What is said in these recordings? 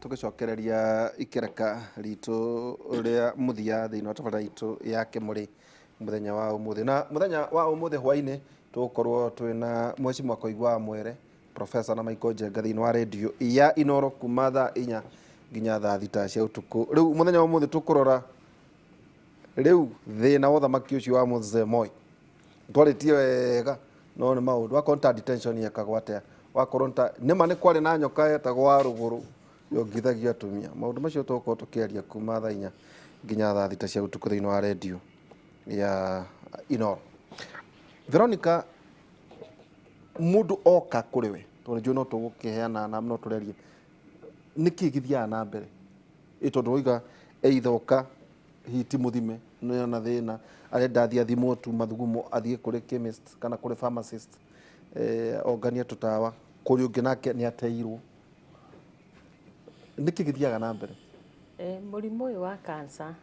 Tũgĩcokereria ikereka ritũ rĩa mũthia thĩinĩ wa tabarĩra itũ ya Kĩmũrĩ mũthenya wa ũmũthĩ. Na mũthenya wa ũmũthĩ hwainĩ tũgũkorwo twĩna Mheshimiwa Koigua wa Mwere, Professor na Michael Njenga thĩinĩ wa redio ya Inoro kuma thaa 4 nginya thaa 6 cia ũtukũ. Rĩu mũthenya wa ũmũthĩ tũkũrora rĩu thĩna wa ũthamaki ũcio wa Mzee Moi. Twarĩtie wega no nĩ maũndũ wakorwo nĩ ta detention yekagwo atĩa, wakorwo nĩ ta nĩma nĩ kwarĩ na nyoka yetagwo wa rũgũrũ yongithagia atumia. Maũndũ macio tũgũkorwo tũkĩaria kuma thaa 4 nginya thaa 6 cia ũtukũ thĩinĩ wa redio ya Inoro. Veronica, mũndũ oka kũrĩ we tondũ njũĩ no tũgũkĩheana na no tũrerie, nĩkĩ gĩthiaga na mbere? Ĩ tondũ wauga either oka hihi ti mũthime nĩona thĩna arenda athiĩ athimwo tu mathugumo athiĩ kũrĩ chemist kana kũrĩ pharmacist, onganie tũtawa, kũrĩ ũngĩ nake nĩ ateirwo. Nĩkĩ gĩthiaga na mbere? Mũrimũ ũyũ wa cancer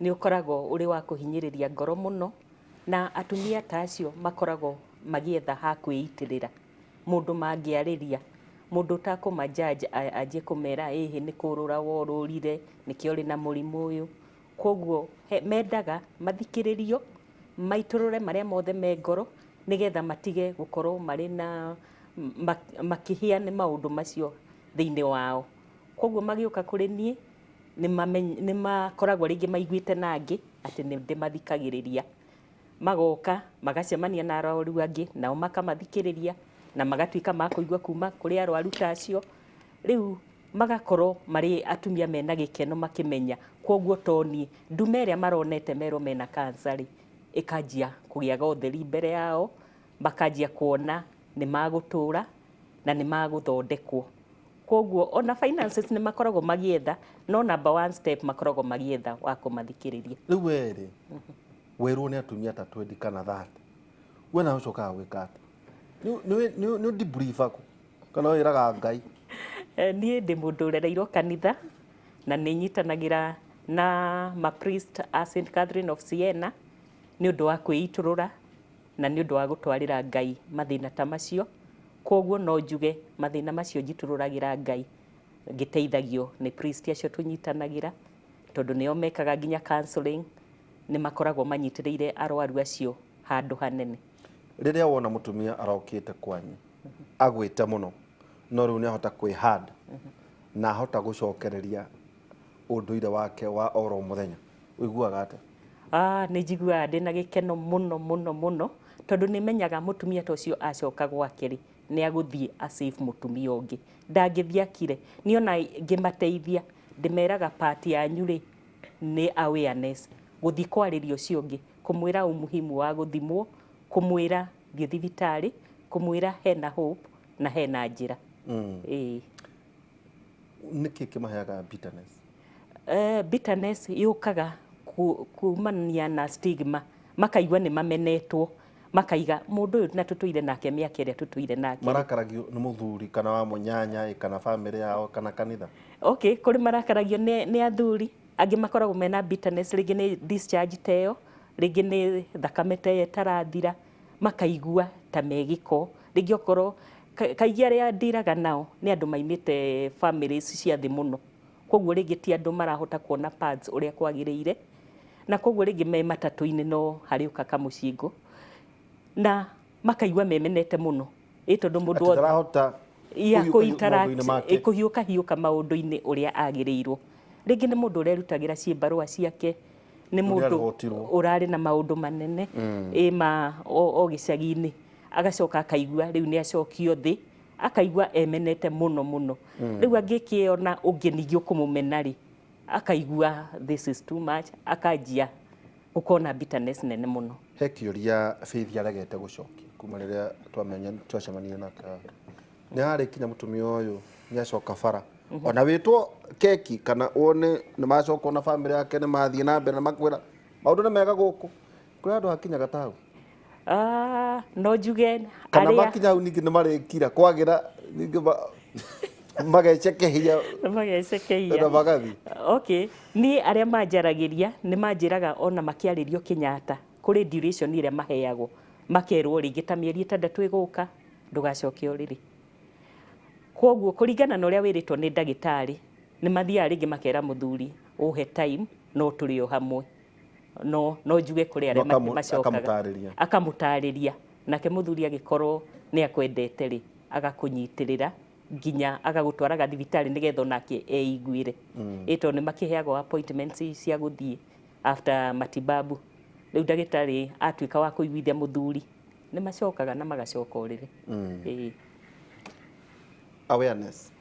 nĩ ũkoragwo ũrĩ wa kũhinyĩrĩria ngoro mũno, na atumia ta acio makoragwo magĩetha ha kwĩitĩrĩra, mũndũ mangĩarĩria, mũndũ ũtakũma judge anjie kũmera ĩhĩ nĩ kũrũra worũrire nĩkĩo ũrĩ na mũrimũ ũyũ. Koguo mendaga mathikĩrĩrio, maitũrũre marĩa mothe me ngoro, nĩgetha matige gũkorwo marĩ na makĩhĩa nĩ maũndũ macio thĩinĩ wao. Koguo magĩũka kũrĩ niĩ, nĩ makoragwo rĩngĩ maiguĩte na angĩ atĩ nĩ ndĩmathikagĩrĩria. Magoka magacemania na arwaru angĩ nao makamathikĩrĩria na magatuĩka ma kũigua kuma kũrĩ arwaru ta acio. Rĩu magakorwo marĩ atumia mena gĩkeno makĩmenya koguo to niĩ, ndume ĩrĩa maronete merwo mena cancer rĩ, ĩkanjia kũgĩaga ũtheri mbere yao, makanjia kuona nĩ magũtũra na nĩ magũthondekwo. Koguo ona finances nĩ makoragwo magĩetha, no number one step makoragwo magĩetha wa kũmathikĩrĩria. Rĩu we rĩ, werwo nĩ atumia ta 20 kana 30, we nawe ũcokaga gwĩka atĩa? Nĩ ũdebriefagwo kana wĩraga Ngai? Niĩ ndĩ mũndũ ũrereirwo kanitha na nĩ nyitanagĩra na ma priest a St Catherine of Siena nĩ ũndũ wa kwĩitũrũra na nĩ ũndũ wa gũtwarĩra Ngai mathĩna ta macio. Koguo no njuge mathĩna macio njitũrũragĩra Ngai ngĩteithagio nĩ priest acio tũnyitanagĩra, tondũ nĩo mekaga nginya counseling, nĩ makoragwo manyitĩrĩire arwaru acio handũ hanene. Rĩrĩa wona mũtumia arokĩte kwanyu agwĩte mũno no rĩu nĩ ahota kwĩhanda na ahota gũcokereria ũndũire wake wa oro mũthenya, ũiguaga atĩa? Nĩ njiguaga ndĩna gĩkeno mũno mũno mũno, tondũ nĩ menyaga mũtumia ta ũcio acoka gwake rĩ, nĩ agũthiĩ a save mũtumia ũngĩ. Ndangĩthiĩ akire. Niĩ ona ngĩmateithia, ndĩmeraga part yanyu rĩ, nĩ awareness. Gũthiĩ kwarĩria ũcio ũngĩ, kũmwĩra umuhimu wa gũthimwo, kũmwĩra thiĩ thibitarĩ, kũmwĩra hena hope na hena njĩra. Ĩĩ. Nĩkĩ kĩmaheaga bitterness? Bitterness yũkaga kumania na stigma, makaigua nĩ mamenetwo, makaiga mũndũ ũyũ na tũtũire nake mĩaka ĩrĩa tũtũire nake. Marakaragio nĩ mũthuri kana wa mũnyanya kana bamĩrĩ yao kana kanitha? Okay, kũrĩ marakaragio nĩ athuri, angĩ makoragwo mena bitterness, rĩngĩ nĩ discharge ta ĩyo, rĩngĩ nĩ thakame ta ĩyo ĩtarathira, makaigua ta me gĩko, rĩngĩ okorwo kaingĩ arĩa ndiraga nao nĩ andũ maimĩte families cia thĩ mũno, koguo rĩngĩ ti andũ marahota kuona pads ũrĩa kwagĩrĩire, na koguo rĩngĩ me matatũ-inĩ no harĩũka kamũcingo, na makaigua memenete mũno, ĩ tondũ mũndũ wothe ndarahota ya kũ kũhiũka hiũka maũndũ-inĩ ũrĩa agĩrĩirwo. Rĩngĩ nĩ mũndũ ũrerutagĩra ciĩmbarũa ciake, nĩ mũndũ ũrarĩ na maũndũ manene ĩ ma o gĩcagi-inĩ, agacoka akaigua rĩu nĩ acokio thĩ, akaigua emenete mũno mũno. Rĩu angĩkĩona ũngĩ ningĩ ũkũmũmena rĩ, akaigua this is too much, akanjia gũkorwo na bitterness nene mũno. He kĩũria Faith aregete gũcokia kuma rĩrĩa twamenya twacemania nake. Nĩ harĩ kinya mũtumia ũyũ nĩ acoka bara ona wĩtwo keki kana wone nĩ macoka na bamĩrĩ yake nĩ mathiĩ na mbere na makwĩra maũndũ nĩ mega gũkũ. Kũrĩ andũ hakinyaga ta hau? No njuge kana makinya hau ningĩ nĩ marĩkira kwagĩra ningĩ magecekehia magecekehia na magathiĩ. Okay, niĩ arĩa manjaragĩria nĩ manjĩraga ona makĩarĩrio Kenyatta kũrĩ duration ĩrĩa maheagwo, makerwo rĩngĩ ta mĩeri 6 ĩgũka ndũgacoke ũrĩrĩ. Koguo kũringana na ũrĩa wĩrĩtwo nĩ ndagĩtarĩ, Nĩ mathiaga rĩngĩ makera mũthuri, ũhe time, no tũrĩ o hamwe. No njuge kũrĩ arĩa macokaga. Akamũtarĩria. Akamũtarĩria. Nake mũthuri agĩkorwo nĩ akwendete rĩ, agakũnyitĩrĩra nginya agagũtwaraga thibitarĩ nĩgetha onake eiguĩre. Ĩ tondũ nĩ makĩheagwo appointments cia gũthiĩ after matibabu. Rĩu ndagĩtarĩ atuĩka wa kũiguithia mũthuri, nĩ macokaga na magacoka ũrĩrĩ. Ĩĩ. Awareness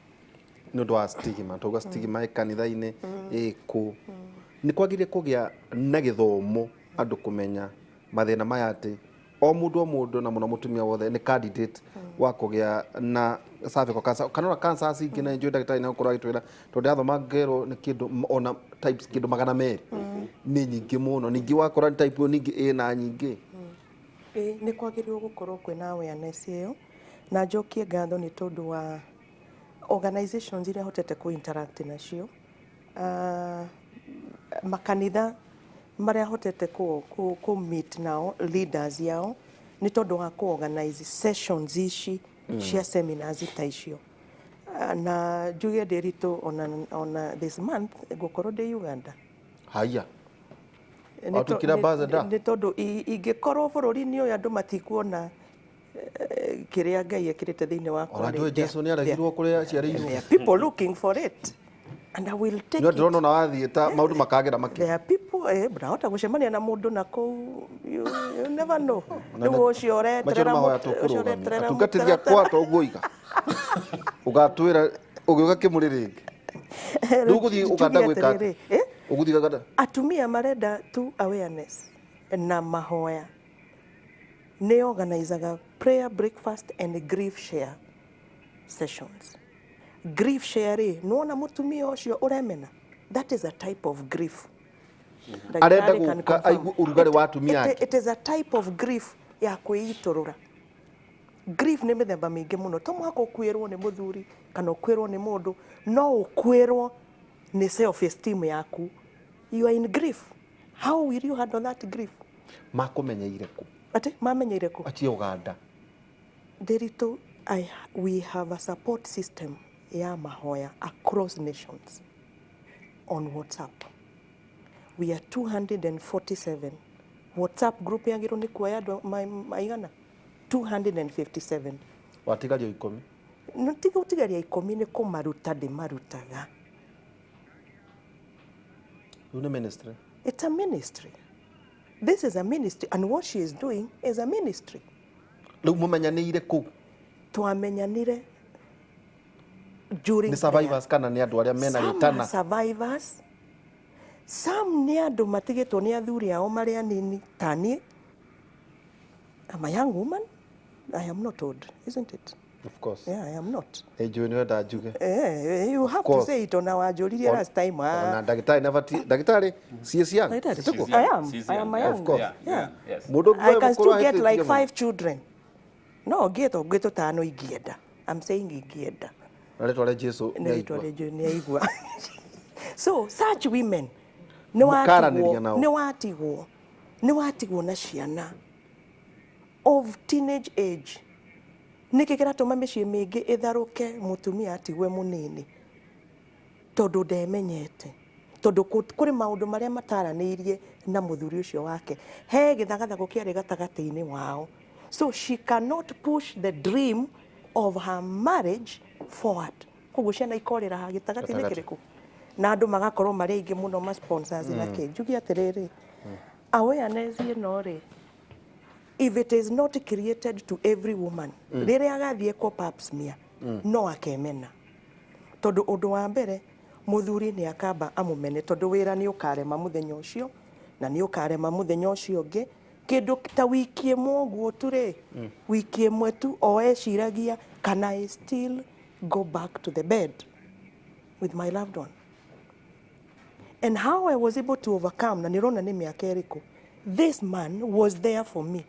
nĩ ũndũ wa stigma, tauga stigma ĩ kanitha-inĩ, ĩ kũ. Nĩ kwagĩrĩire kũgĩa na gĩthomo andũ kũmenya mathĩna maya, atĩ o mũndũ o mũndũ na mũno mũtumia wothe nĩ candidate wa kũgĩa na cervical cancer kana ona cancers ingĩ. Na njũĩ ndagĩtarĩ nĩ agũkorwo agĩtwĩra, tondũ ndathoma ngerwo nĩ kĩndũ ona types kĩndũ 200, nĩ nyingĩ mũno. Ningĩ wakora nĩ type ĩyo, ningĩ ĩna nyingĩ. Ĩĩ, nĩ kwagĩrĩirwo gũkorwo kwĩna awareness ĩyo, na njokie ngatho nĩ tondũ wa organizations iria hotete kũ interact nacio, makanitha marĩa hotete kũ meet nao leaders yao, nĩ tondũ wa kũ organize sessions ici cia seminars ta icio. Na njuge Ndĩritũ, ona this month ngũkorwo ndĩ Uganda. Haya. Watuĩkire ambassador? Nĩ tondũ ingĩkorwo bũrũri-inĩ ũyũ andũ matikuona kĩrĩa Ngai ekĩrĩte thĩinĩ wakwa. Ona njũĩ Jesu nĩ aregirwo kũrĩa aciarĩirwo. There are people looking for it and I will take No it. ndĩrona ona wathiĩ ta maũndũ makagĩra makĩ. There are people, ndahota gũcemania na mũndũ na kũu, you never know. Rĩu ũcio Macio ũreterera nĩ mahoya ũcio tũkũrũgamia ũreterera atungatĩri mũtaratara. akwa to ũguo iga ũgatwĩra ũgĩũka kĩmũrĩ rĩngĩ. Rĩu ũgũthiĩ Njuge Uganda gwĩka atĩa? atĩrĩrĩ, eh? Ũgũthiĩ Uganda? Atumia marenda tu awareness na mahoya. Nĩ organizaga prayer breakfast and grief share sessions. Grief share rĩ, nĩwona mũtumia ũcio ũremena, that is a type of grief. Arenda Ndagĩtarĩ can gũka confirm. aigue ũrugarĩ wa atumia angĩ. It is a type of grief ya kwĩitũrũra. Grief nĩ mĩthemba mĩingĩ mũno. To mũhaka ũkuĩrwo nĩ mũthuri kana ũkuĩrwo nĩ mũndũ, no ũkuĩrwo nĩ self esteem yaku. You are in grief. How will you handle that grief? Makũmenyeire kũ? Atĩ mamenyeire kũ? Atie Uganda. Ndĩritũ, we have a support system ya mahoya across nations on WhatsApp. We are 247. WhatsApp group yagĩrĩirwo nĩ kuoya andũ maigana? 257. Watigario 10. No tiga gũtigaria 10, nĩ kũmaruta ndĩmarutaga. Rĩu nĩ ministry. It's a ministry. This is a ministry, and what she is doing is a ministry. Rĩu mũmenyanĩire kũu? Twamenyanire during Nĩ survivors kana nĩ andũ arĩa mena Some are gĩtana? survivors, some nĩ andũ matigĩtwo nĩ athuri ao marĩ anini ta niĩ. I'm a young woman. I am not old, isn't it? Of course. Yeah, I am not. Njũĩ nĩ wenda njuge. You have to Course. say it. Ona wanjũririe last time. Ona ndagĩtarĩ nabati ndagĩtarĩ ciĩ ciana. Ndagĩtarĩ. Sitiguo? I am. She's I am young. a young. Of course. Yeah. Yes. Mũndũ I can still get ũngĩkorwo like ahĩtĩtie mũno. five children. No ngĩtwo ngwĩ tũtano ingĩenda. I'm saying ingĩenda. Na rĩtwa rĩa Jesu Nĩ rĩtwa nĩaigua. rĩa Jesu nĩ aigua. So such women nĩ Mũkaranĩria watigwo nao. nĩ watigwo na ciana of teenage age. Nĩkĩ kĩratũma mĩciĩ mĩingĩ ĩtharũke, mũtumia atigwe mũnini? Tondũ ndemenyete, tondũ kũrĩ maũndũ marĩa mataranĩirie na mũthuri ũcio wake, he gĩthagathago kĩarĩ gatagatĩ-inĩ wao, so she cannot push the dream of her marriage forward. Koguo ciana ikorĩra ha gĩtagatĩ-inĩ Gatagatĩ. kĩrĩkũ, na andũ magakorwo marĩ aingĩ mũno ma sponsors. Na kĩ njuge atĩrĩrĩ, awareness ĩno rĩ, if it is not created to every woman, rĩrĩa agathiĩ kũ pap smear no akemena, tondũ ũndũ wa mbere mũthuri nĩ akamba amũmene, tondũ wĩra nĩ ũkarema mũthenya ũcio na nĩ ũkarema mũthenya ũcio ũngĩ. Kĩndũ ta wiki ĩmwe ũguo tu rĩ, wiki ĩmwe tu, o eciragia, "Can I still go back to the bed with my loved one?" And how I was able to overcome, na nĩũrona nĩ mĩaka ĩrĩkũ, this man was there for me,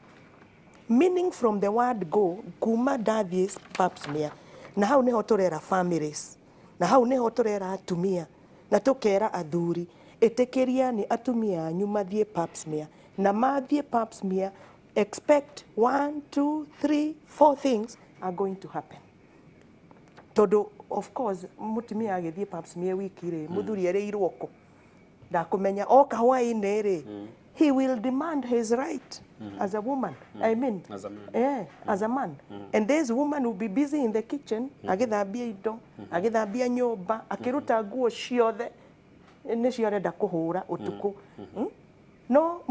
meaning from the word go, kuma ndathiĩ pap smear. Na hau nĩho tũrera families, na hau nĩho tũrera atumia na tũkera athuri, ĩtĩkĩria nĩ atumia anyu mathiĩ pap smear, na mathiĩ pap smear, expect one, two, three, four things are going to happen, tondũ Of course mũtumia agĩthiĩ pap smear wiki rĩ, mũthuri erĩirwo kũ ndakũmenya oka hwaĩ-inĩ rĩ, he will demand his right as a woman, I mean, As a man. As a man. And this woman will be busy in the kitchen agĩthambia indo, agĩthambia nyũmba, akĩruta nguo ciothe nĩcio arenda kũhũra ũtukũ. No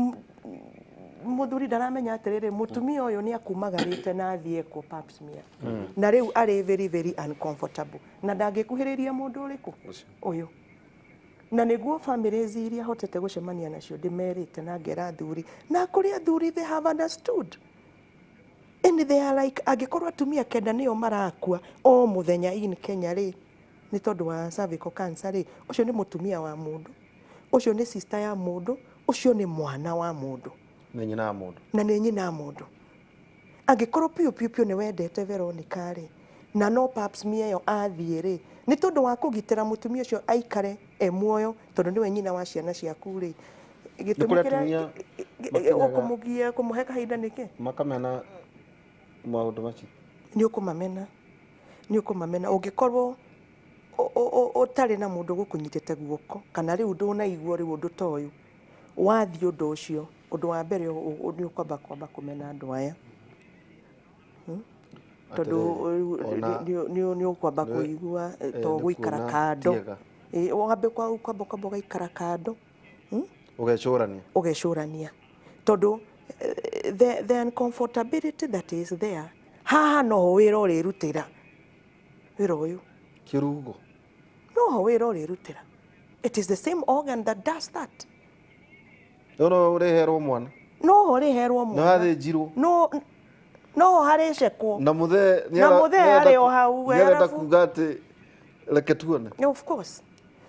mũthuri ndaramenya atĩrĩrĩ, mũtumia ũyũ nĩ akumagarĩte na athiĩ ekwo pap smear, na rĩu arĩ very very uncomfortable na ndangĩkuhĩrĩria mũndũ ũrĩkũ Ũcio. Ũyũ. Na nĩguo families iria hotete gũcemania nacio ndĩmerĩte na ngera athuri, na kũrĩ athuri they have understood and they are like, angĩkorwo atumia 9 nĩo marakua o mũthenya in Kenya rĩ, nĩ tondũ wa cervical cancer rĩ, ũcio nĩ mũtumia wa mũndũ, ũcio nĩ sister ya mũndũ, ũcio nĩ mwana wa mũndũ. Nĩ nyina wa mũndũ. Na nĩ nyina wa mũndũ. Angĩkorwo piũ piũ piũ nĩ wendete Veronica rĩ, na no pap smear ĩyo athiĩ rĩ, nĩ tondũ wa kũgitĩra mũtumia ũcio aikare e muoyo, tondũ nĩwe nyina wa ciana ciaku rĩ, gĩtũmi Nĩ kũrĩ kĩrĩa atumia makinyaga- ũkũmũgia kũmũhe kahinda nĩkĩ? Makamena maũndũ macio. Nĩ ũkũmamena, nĩ ũkũmamena ũngĩkorwo ũtarĩ na mũndũ gũkũnyitĩte guoko, kana rĩu ndũnaigua rĩu ũndũ ta ũyũ wathiĩ ũndũ ũcio, ũndũ wa mbere nĩ ũkwamba kwamba kũmena andũ aya. Tondũ Atĩrĩrĩ, ona nĩ ũkwamba kũigua to nĩ gũikara kuona kando. tiega. Wambe kwamba ũgaikara kando. Ũgecũrania. Ũgecũrania tondũ the uncomfortability that is there haha, noho wĩra ũrĩrutĩra wĩra ũyũ. Kĩrugo. Noho wĩra ũrĩrutĩra. It is the same organ that does that. No no ũreherwo mwana. Noho ũrĩherwo Na mwana. Wathĩnjirwo. No noho harĩcekwo. Na mũthee Na mũthee arĩ o hau, we nĩarenda arabu. kuga atĩ reke tuone. Of course.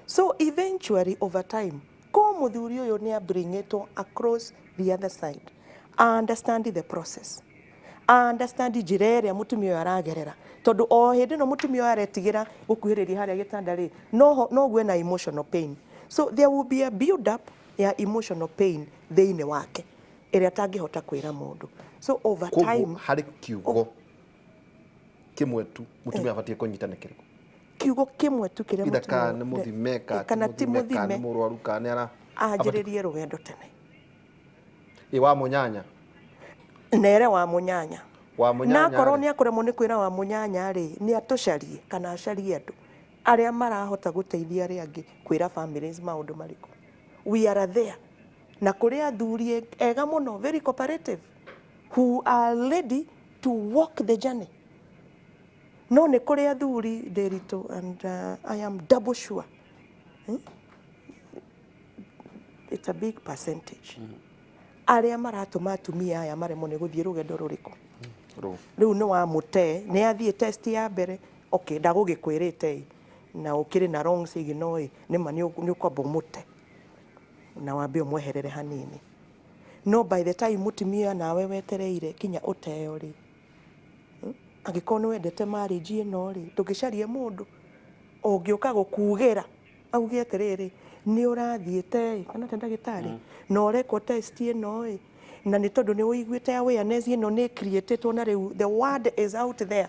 So eventually over time, ko mũthuri ũyũ nĩ abringĩtwo across the other side, understand the process, understand njĩra ĩrĩa mũtumia ũyũ aragerera, tondũ o hĩndĩ ĩno mũtumia ũyũ aretigĩra gũkuhĩrĩria harĩa gĩtanda rĩ, noguo ena emotional pain. So there will be a build up ya emotional pain thĩinĩ wake ĩrĩa atangĩhota kwĩra mũndũ. So over Koguo time harĩ kiugo kĩmwe tu mũtumia abatiĩ kũnyita nĩ kĩrĩkũ? Kiugo kĩmwe tu kĩrĩa Itha mũtumia kana nĩ mũthime, kana kana ti mũthime, kana nĩ mũthime, mũrwaru, kana nĩ ara anjĩrĩrie rũgendo tene. Ĩ wa mũnyanya. Nere wa mũnyanya. Wa mũnyanya Na akorwo rĩ. nĩ akũremwo nĩ kwĩra wa mũnyanya rĩ, nĩ atũcarie kana acarie andũ arĩa marahota gũteithia arĩa angĩ kwĩra families maũndũ marĩkũ. We are there. Na kũrĩ athuri ega mũno, very cooperative, who are ready to walk the journey. No nĩ kũrĩ athuri ndĩritũ, and I am double sure, It's a big percentage arĩa maratũma atumia aya maremwo nĩ gũthiĩ rũgendo rũrĩkũ. Rũ. Rĩu nĩ wamũte, nĩ athiĩ test ya mbere, okay, ndagũgĩkwĩrĩte ĩ na ũkĩrĩ na wrong signal ĩ, nĩma nĩ ũkwamba ũmũte na wambe ũmweherere hanini. No by the time mũtumia nawe wetereire kinya ũteo rĩ, Angĩkorwo nĩ wendete marriage ĩno rĩ, ndũngĩcaria mũndũ ũngĩũka gũkugĩra auge atĩrĩrĩ, nĩ ũrathiĩte ĩ, kana atĩa ndagĩtarĩ, na ũrekwo test ĩno ĩ, na nĩ tondũ nĩ ũiguĩte awareness ĩno nĩ createtwo na rĩu the word is out there.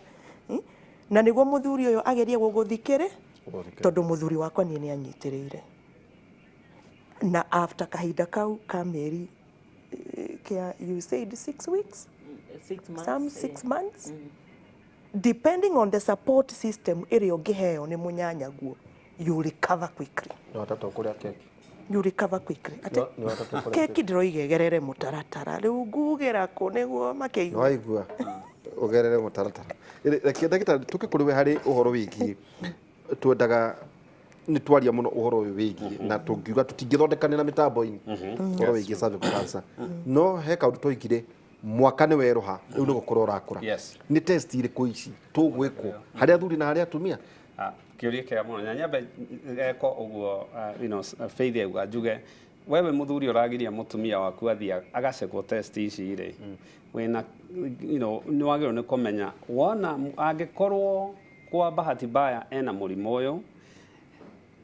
Na nĩguo mũthuri ũyũ agerie gũgũthikĩrĩ, Gũgũthikĩrĩria. Tondũ mũthuri wakwa niĩ nĩ anyitĩrĩire. Na after kahinda kau ka mĩeri kĩa, you said 6 weeks, 6 months. Some 6 months, depending on the support system ĩrĩa ũngĩheo nĩ mũnyanyaguo, you recover quickly. Nĩ watatũ kũrĩa keki. You recover quickly. Ate Nĩ watatũ kũrĩa. Keki ndĩroiga ĩgerere mũtaratara, rĩu ngugĩra kũ nĩguo Nĩ makĩigua? Waigua ũgerere mũtaratara. Reke ndagĩtarĩ tũke kũrĩ we harĩ ũhoro wĩgiĩ twendaga nĩ twaria mũno ũhoro ũyũ wĩgiĩ na tũngiuga tũtingĩthondekanĩra mĩtambo-inĩ ũhoro wĩgiĩ cervical cancer, no he kaũndũ twaigire mwaka nĩ werũha rĩu nĩ gũkũra ũrakũra. Nĩ test irĩkũ ici tũgwĩkwo harĩ athuri na harĩ atumia? Ah, kĩũria kĩega mũno na nyambe eko ũguo Faith auga njuge wewe mũthuri ũragiria mũtumia waku athiĩ agacekwo test ici rĩ, wĩna nĩ wagĩrĩirwo nĩ kũmenya wona angĩkorwo kwa bahati mbaya ena mũrimũ ũyũ.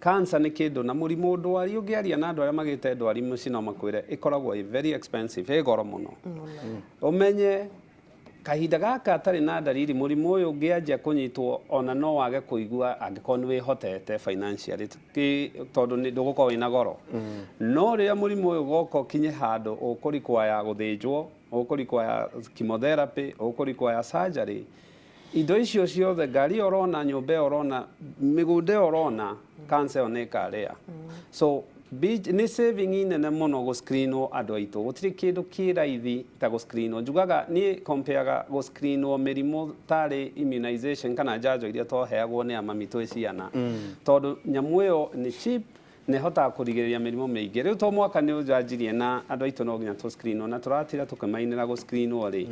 Cancer nĩ kĩndũ na mũrimũ ndwari ũngĩaria na andũ arĩa magĩte ndwari mũciĩ no makwĩre ĩkoragwo ĩ very expensive, ĩ goro mũno. Ũmenye Kahinda gaka atarĩ na ndariri, mũrimũ ũyũ ũngĩanjia kũnyitwo ona no wage kũigua angĩkorwo nĩ wĩhotete financially, tondũ ndũgũkorwo wĩna goro. No rĩrĩa mũrimũ ũyũ ũgoka ũkinye handũ ũkũ require gũthĩnjwo, ũkũ require chemotherapy, ũkũ require surgery, indo icio ciothe, ngari ĩyo ũrona, nyũmba ĩyo ũrona, mĩgũnda ĩyo ũrona, cancer ĩyo nĩ ĩkarĩa. So nĩ saving nene mũno gũ-screenwo andũ aitũ. Gũtirĩ kĩndũ kĩ raithi ta gũ-screenwo. Njugaga niĩ compareaga gũ-screenwo mĩrimũ tarĩ immunization kana njanjo iria twaheagwo nĩ amami twĩ ciana, tondũ nyamũ ĩyo nĩ cheap na ĩhotaga kũrigĩrĩria mĩrimũ mĩingĩ. Rĩu to mwaka nĩ ũnjanjirie na andũ aitũ no nginya tũ-screenwo, na tũratira tũkĩmainĩra gũ-screenwo rĩ,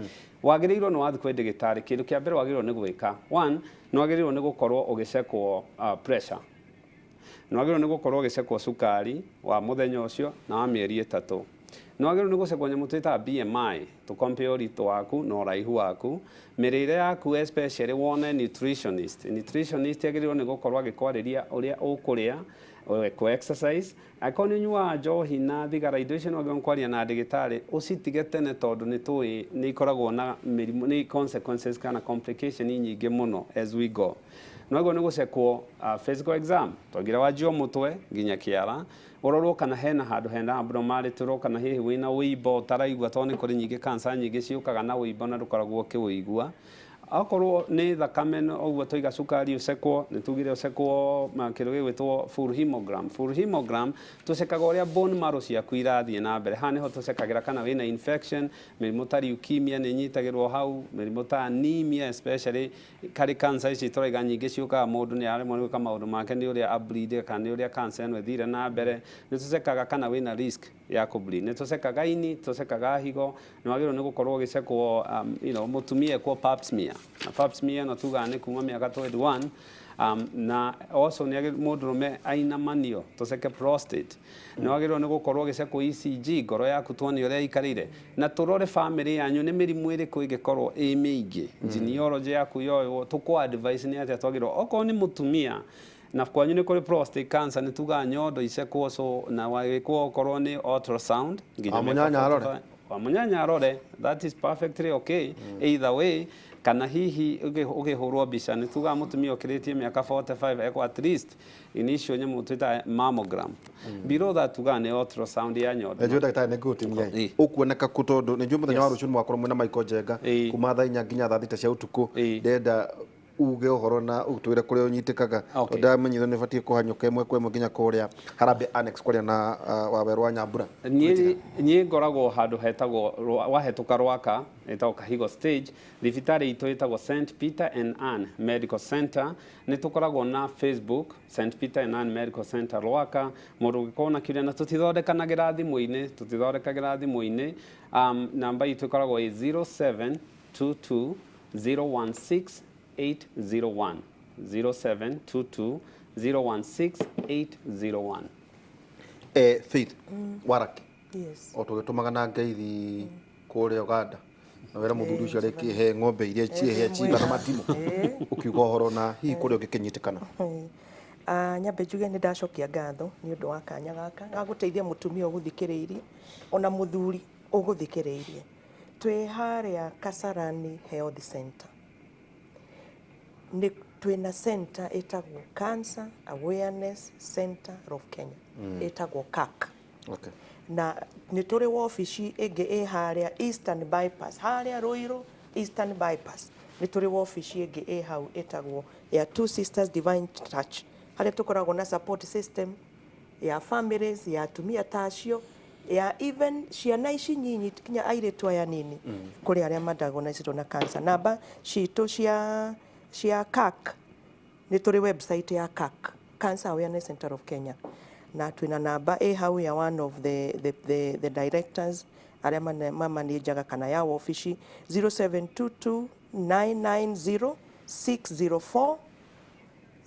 wagĩrĩirwo nĩ wathiĩ kwĩ ndagĩtarĩ, kĩndũ kĩa mbere wagĩrĩirwo nĩ gwĩka, one, nĩ wagĩrĩirwo nĩ gũkorwo ũgĩcekwo pressure, nĩ wagĩrĩirwo nĩ gũkorwo ũgĩcekwo cukari wa mũthenya ũcio na wa mĩeri 3, nĩ wagĩrĩirwo nĩ gũcekwo nyamũ twĩtaga BMI, tũ-compare ũritũ waku na ũraihu waku, mĩrĩre yaku, especially wone nutritionist. Nutritionist agĩrĩirwo nĩ gũkorwo agĩkwarĩria ũrĩa ũkũrĩa, kũ exercise, angĩkorwo nĩ ũnyuaga njohi na thigara, indo icio nĩ wagĩrĩirwo nĩ kwaria na ndagĩtarĩ ũcitige tene, tondũ nĩ tũĩ nĩ ikoragwo na mĩrimũ, nĩ consequences kana complication nyingĩ mũno as we go. Nĩ wagĩrĩirwo nĩ gũcekwo physical exam, twagire wanjio mũtwe nginya kĩara, ũrorwo kana hena handũ hena abnormality, ũrorwo kana hihi wĩna ũimbo ũtaraigua, tondũ nĩ kũrĩ nyingĩ cancer nyingĩ ciũkaga na ũimbo na ndũkoragwo ũkĩũigua. Okorwo nĩ thakame, ũguo tũiga cukari ũcekwo, nĩ tugire ũcekwo kĩndũ gĩgwĩtwo full hemogram. Full hemogram tũcekaga ũrĩa bone marrow ciaku irathiĩ na mbere. Haha nĩho tũcekagĩra kana wĩna infection, mĩrimũ ta leukemia nĩ ĩnyitagĩrwo hau, mĩrimũ ta anemia, especially karĩ cancer ici tũraiga nyingĩ ciũkaga mũndũ nĩ aremwo nĩ gwĩka maũndũ make nĩ ũrĩa ableed kana nĩ ũrĩa cancer ĩno ĩthire na mbere. Nĩ tũcekaga kana wĩna risk ya kũ-bleed. Nĩ tũcekaga ini, tũcekaga higo, nĩ wagĩrĩirwo nĩ gũkorwo ũgĩcekwo mũtumia ekwo pap smear. Na pap smear ĩno tugaga nĩ kuma mĩaka 21, na also nĩ mũndũrũme ainamanio tũceke prostate. Nĩ wagĩrĩirwo nĩ gũkorwo ũgĩcekwo ECG, ngoro yaku tuone ũrĩa ĩikarĩire, na tũrore family yanyu nĩ mĩrimũ ĩrĩkũ ĩngĩkorwo ĩ mĩingĩ, genealogy yaku yoywo, tũkũ advice nĩ atĩa twagĩrĩirwo. Okorwo nĩ mũtumia na kwanyu nĩ kũrĩ prostate cancer, nĩ tugaga nyondo icekwo, so na wagĩkwo okorwo nĩ ultrasound nginya Wa mũnyanya arore. 45. Wa mũnyanya arore, that is perfectly okay either way. Kana hihi ũkĩhũrwo mbica, nĩ tugaga mũtumia ũkĩrĩtie mĩaka 45 ekwo at least initial nyamũ twĩtaga mammogram. Below that tugaga nĩ ultrasound ya nyondo. Njũĩ ndagĩtarĩ nĩ ngũgũtinia. Ũkuoneka kũ? Tondũ nĩ njũĩ mũthenya wa rũciũ nĩ mwakorwo mwĩna Michael Njenga kuma thaa 4 nginya thaa 6 cia ũtukũ. Ndĩrenda uge ũhoro na ũtwĩre kũrĩa ũnyitĩkaga, tondũ ndamenyithio nĩ ũbatiĩ kũhanyũka ĩmwe kwa ĩmwe nginya kũrĩa Harambee Annex kwaria na Wawerũ wa Nyambura. Niĩ ngoragwo handũ hetagwo wahetũka Rwaka, ĩtagwo Kahigo Stage. Thibitarĩ itũ ĩtagwo St Peter and Ann Medical Center. Nĩ tũkoragwo na Facebook, St Peter and Ann Medical Center Rwaka. Mũndũ ũngĩkorwo na kĩũria, na tũtithondekanagĩra thimũ-inĩ, tũtithondekagĩra thimũ-inĩ. Namba itũ ĩkoragwo ĩ 0722 016 801, 0722 016 801. Faith Waraki. Yes. O tũgĩtũmaga na ngeithi kũrĩa Uganda na wĩra mũthuri ũcio arĩkĩhe ng'ombe iria ciĩhĩa cimba na matimũ, ũkiuga ũhoro na hihi kũrĩa ũngĩkĩnyitĩkana. Nyambe njuge nĩ ndacokia ngatho nĩ ũndũ wa kanya gaka ga gũteithia mũtumia ũgũthikĩrĩirie ona mũthuri ũgũthikĩrĩirie. Twĩ harĩa Kasarani Health Center, nĩ twĩna center ĩtagwo Cancer Awareness Center of Kenya, ĩtagwo CAC. Na nĩ tũrĩ wabici ĩngĩ ĩ harĩa Eastern Bypass, harĩa Ruiru Eastern Bypass, nĩ tũrĩ wabici ĩngĩ ĩ hau ĩtagwo ya Two Sisters Divine Touch, harĩa tũkoragwo na support system ya families, ya atumia ta acio, ya even ciana ici nyinyi, kinya airĩtu aya nini, kũrĩ arĩa madiagnosed na cancer. Namba citũ cia CAC, nĩ tũrĩ website ya CAC, Cancer Awareness Center of Kenya, na twĩna namba ĩ hau ya one of the directors arĩa mamanajaga kana ya wabici, 0722 990 604,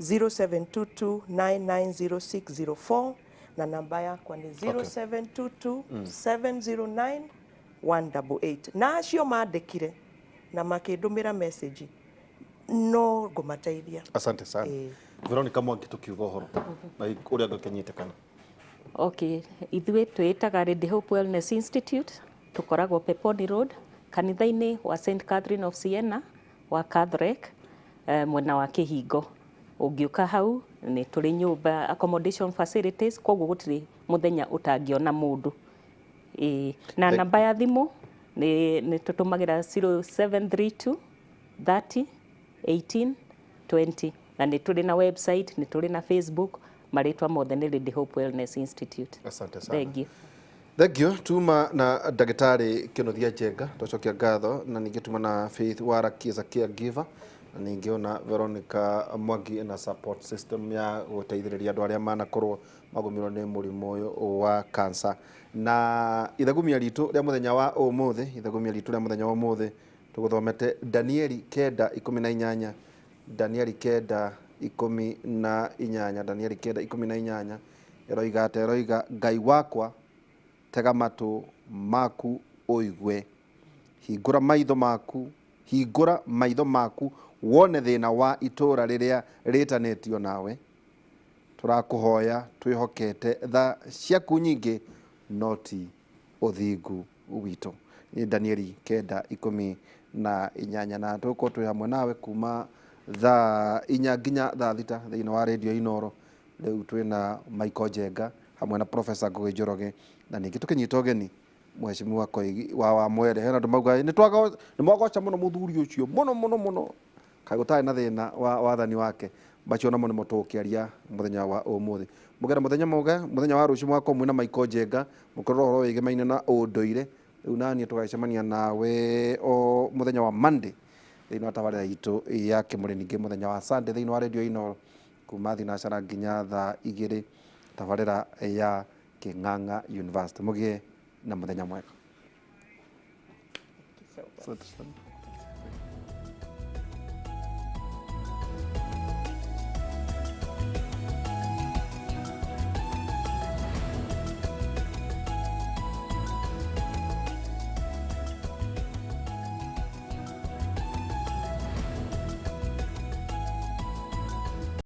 0722 990604, na namba yakwa nĩ 0722 709 188. Na acio mandĩkire na makĩndũmĩra message, no ngũmateithia. Asante sana. Veronica Mwangi, tukiuga ũhoro na ũrĩa ngũkĩnyitĩkana. Okay, ithuĩ twĩtaga Lady Hope Wellness Institute, tũkoragwo Peponi Road. Kanitha-inĩ wa St Catherine of Siena wa Catholic, mwena wa Kĩhingo. Ũngĩũka hau nĩ tũrĩ nyũmba, accommodation facilities, koguo gũtirĩ mũthenya ũtangĩona mũndũ. Ĩĩ, na namba ya thimũ nĩ tũtũmagĩra 0732 30 18 20, na nĩ tũrĩ na website, nĩ tũrĩ na Facebook, marĩtwa mothe nĩ Lady Hope Wellness Institute. Asante sana. Thank you. Thank you. Tuma na ndagĩtarĩ Kĩnuthia Njenga, twacokia ngatho, na ningĩ tuma na Faith Waraki as a caregiver, na ningĩ ona Veronica Mwangi na support system ya gũteithĩrĩria andũ arĩa manakorwo magũmĩrwo nĩ mũrimũ ũyũ wa cancer. Na ithagumia ritũ rĩa mũthenya wa ũmũthĩ, ithagumia ritũ rĩa mũthenya wa ũmũthĩ tũgũthomete Danieli 9:18, Danieli 9:18, Danieli 9:18 ĩroiga atĩa? Ĩroiga, Ngai wakwa, tega matũ maku ũigue, hingũra maitho maku, hingũra maitho maku wone thĩna wa itũũra rĩrĩa rĩtanĩtio nawe. Tũrakũhoya twĩhokete tha ciaku nyingĩ, no ti ũthingu witũ. Nĩ Danieli 9:18, na tũgũkorwo twĩ hamwe nawe kuma thaa 4 nginya thaa 6 thĩinĩ wa Radio Inoro. Rĩu twĩna Michael Njenga hamwe na Professor Ngugi Njoroge, na ningĩ tũkĩnyita ũgeni Mheshimiwa Koigi wa Wamwere. Hena andũ mauga nĩ mwagoca mũno mũthuri ũcio mũno mũno mũno, kaĩ gũtarĩ na thĩna wa wathani wake. Macio namo nĩmo tũgũkĩaria mũthenya wa ũmũthĩ. Mũgera mũthenya mũge, mũthenya wa rũciũ mũgakorwo mwĩna Michael Njenga mũkĩrora ũhoro wĩgemaine na ũndũire. Rĩu naniĩ tũgagĩcemania nawe o mũthenya wa Monday thĩinĩ wa tabarĩra itũ ya Kĩmũrĩ, ningĩ mũthenya wa Sunday thĩinĩ wa Radio Inooro kuma thinacara nginya thaa 2, tabarĩra ya Kĩng'ang'a University. Mũgĩe na mũthenya mwega. Thank you so much. Asante sana.